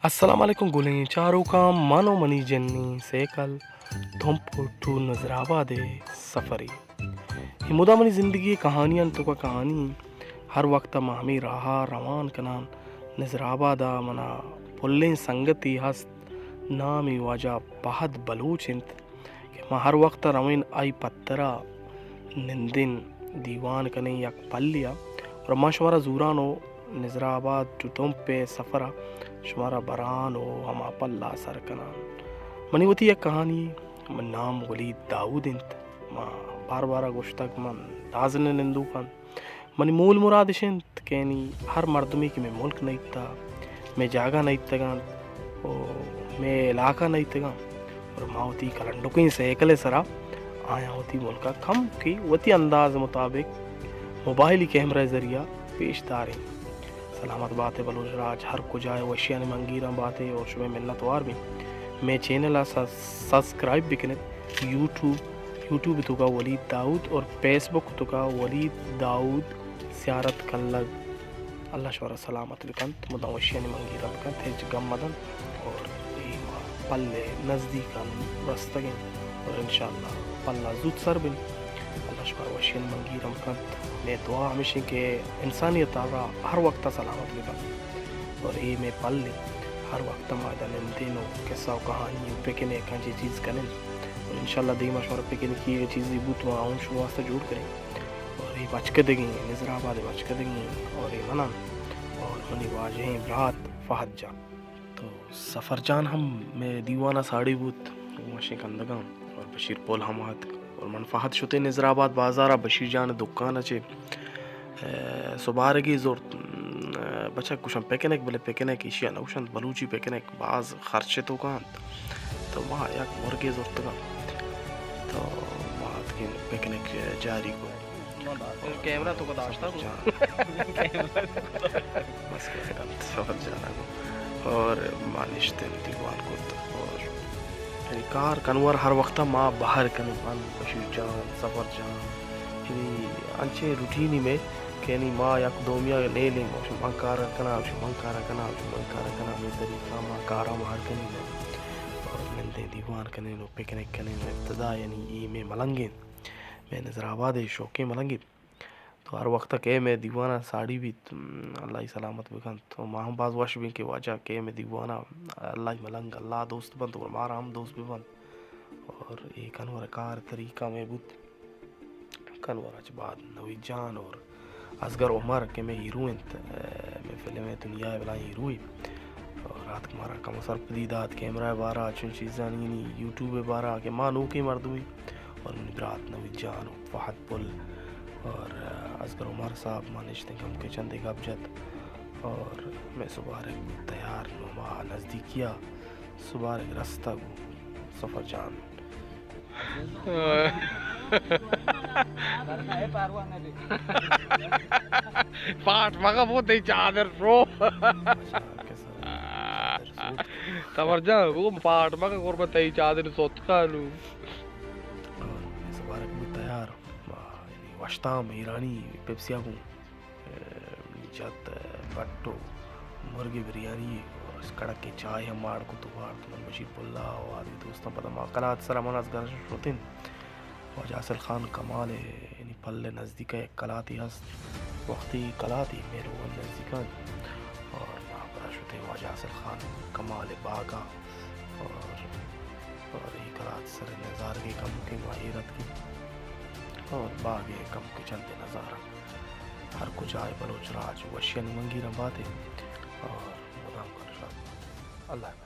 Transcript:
السلام علیکم گلیں چاروکاں، من و منی جنی سیکل تھمپ ٹو نظر آباد ءِ سفرے۔ اے مدام منی زندگی ءِ کہانی انت، توکا کہانی۔ ہر وقت ما ہمے راہ ءَ روان کنان۔ نظر آباد ءَ منا پلیں سنگتے ہست، نامی واجہ پہد بلوچ انت۔ کہ ما ہر وقت ءَ روین آئی پترا نندین، دیوان کنین یک پلیا، اور ما شمارا زوران و نظر آباد ٹو تھمپ ءِ سفرا شمارا بران و ہما پلا سر کنان۔ منی وتی یک کہانی، من نام ولید داؤد انت۔ ما بار بارا گوشتگ من دازن نندوکان۔ منی مول مراد اش انت کہ یعنی ہر مردمے کہ مئے ملک نہ ایتہ، مئے جاگہ نہ ایتگاں و مئے علاقہ نہ ایتگاں، اور ما وتی کلنڈکیں سائیکل ءِ سرا آیاں وتی ملک ءَ کم کہ وتی انداز مطابق موبائلی کیمرہ ءِ ذریعہ پیش داریں۔ سلامت بات ئے بلوچ راج، ہر کجا ئے وشیانی منگیراں بات ئے اور شمئے منت وار بیں۔ مئے چینل ءَ سس-، سبسکرائب بکنت۔ یوٹیوب، یوٹیوب توکا ولید داؤد اور فیس بک توکا ولید داؤد زیارت کلگ۔ اللہ شمارا سلامت بکنت، مدام وشیانی منگیراں بکنت، ہچ گم مدنت اور اے ما پل ءِ نزدیکاں رستگیں اور انشاءاللہ پلا زوت سر بیں۔ اللہ شمارا وشیانی منگیراں بکنت۔ مئے دعا ہمیش انت کہ انسانیت ءَ را ہر وقت سلامت بکنت۔ اور اے مئے پل انت، ہر وقت ما ادا نندین و قصہ و کہانی و پکنک انچیں چیز کنین۔ اور انشاءاللہ دیما شمارا پکنکی اے چیزے بوت ما اون شما واسطہ جوڑ کنین۔ اور اے بچکدگیں، نظر آباد ءِ بچکدگیں اور اے منان اور منی واجہیں برات فہد جان۔ تو سفر جان ہم مئے دیوانا ساڑی بوت، گوشیں کندگاں اور بشیر پل ہم آتک اور من فہد شتیں نظر آباد بازارا بشیر جان دکان چے۔ ء، سبارگی زرت، ء، بچک گوشن پکنک، بلے پکنک ایشی ء نہ گوشنت، بلوچی پکنک باز خرچ توکا انت۔ تو ما یک مرگے زرتگاں۔ تو ما اتکیں پکنک جاری کو۔ کیمرہ تو کو داشتا کو۔ بس کر کنت، سفر جانا کو۔ اور ما نشتیں دیوان کت اور یعنی کار کنور ہر وقت ما بہر کنیں، من بشیر جان، سفر جان، یعنی انچیں روٹینی مئے کہ یعنی ما یک دومیا نیلیں، گوشیں من کار کناں، گوشیں من کار کناں، گوشیں من کار کناں، ہمے طریقہ ما کاراں بہر کنیں اور نندیں دیوان کنیں و پکنک کنیں۔ ابتدا یعنی اے مئے ملنگیں، مئے نظر آباد ء شوقیں ملنگیں۔ تو ہر وقت کہ مئے دیوان ء ساڑی بیت، اللہ ء سلامت بکنت۔ تو ما ہم باز وش بیں کہ واجہ کہ مئے دیوان ء اللہ ء ملنگ، اللہ ء دوست بنت اور مارا ہم دوست بہ بنت۔ اور اے کنور کار طریقہ مئے بوت۔ کنور اچ بعد نوید جان اور اصغر عمر کہ مئے ہیرو انت، مئے فلم ء دنیا ء بلائیں ہیروے۔ اور آتک مارا کم سرپدی دات، کیمرہ ء بارا، چون چیزانی یوٹیوب ء بارا کہ ما نوکیں مردمے اور منی برات نوید جان و فہد پل اور اصغر عمر صاحب ما نشتیں کم کے چندے گپ جت اور مئے سبارگ بوت تیار، نو ما نزدیکیا سبارگ رستگ و سفر جان۔ پاٹ مگا بو تئی چادر رو۔ سفر جان، بگو پاٹ مگا قربان تئی چادر سوتکا نو۔ سبارگ بوت تیار۔ ما، یعنی، وشتام ایرانی پیپسیا گوں، اے، جت، اے، پٹو، مرگی بریانی، اور کڑکیں چائے ہم ماڑ کت و وارت۔ من بشیر پلا و آدگہ دوستاں پدا ما کلات سرا من از گرش شتیں۔ واجہ حاصل خان کمال ء یعنی پل ء نزدیک ء یک کلاتے ہست۔ وقتی کلاتے مہروان نزدیک انت اور ما پدا شتیں واجہ حاصل خان کمال ء باگ ء اور، اور اے کلات سر ء نظارگے کمکے ما ایر اتکیں اور باگ ء کمکے چندے نظارہ۔ ہر کجا ء بلوچ راج وشیانی منگیراں بات ء اور مدام کن شاد بات۔ اللہ حافظ۔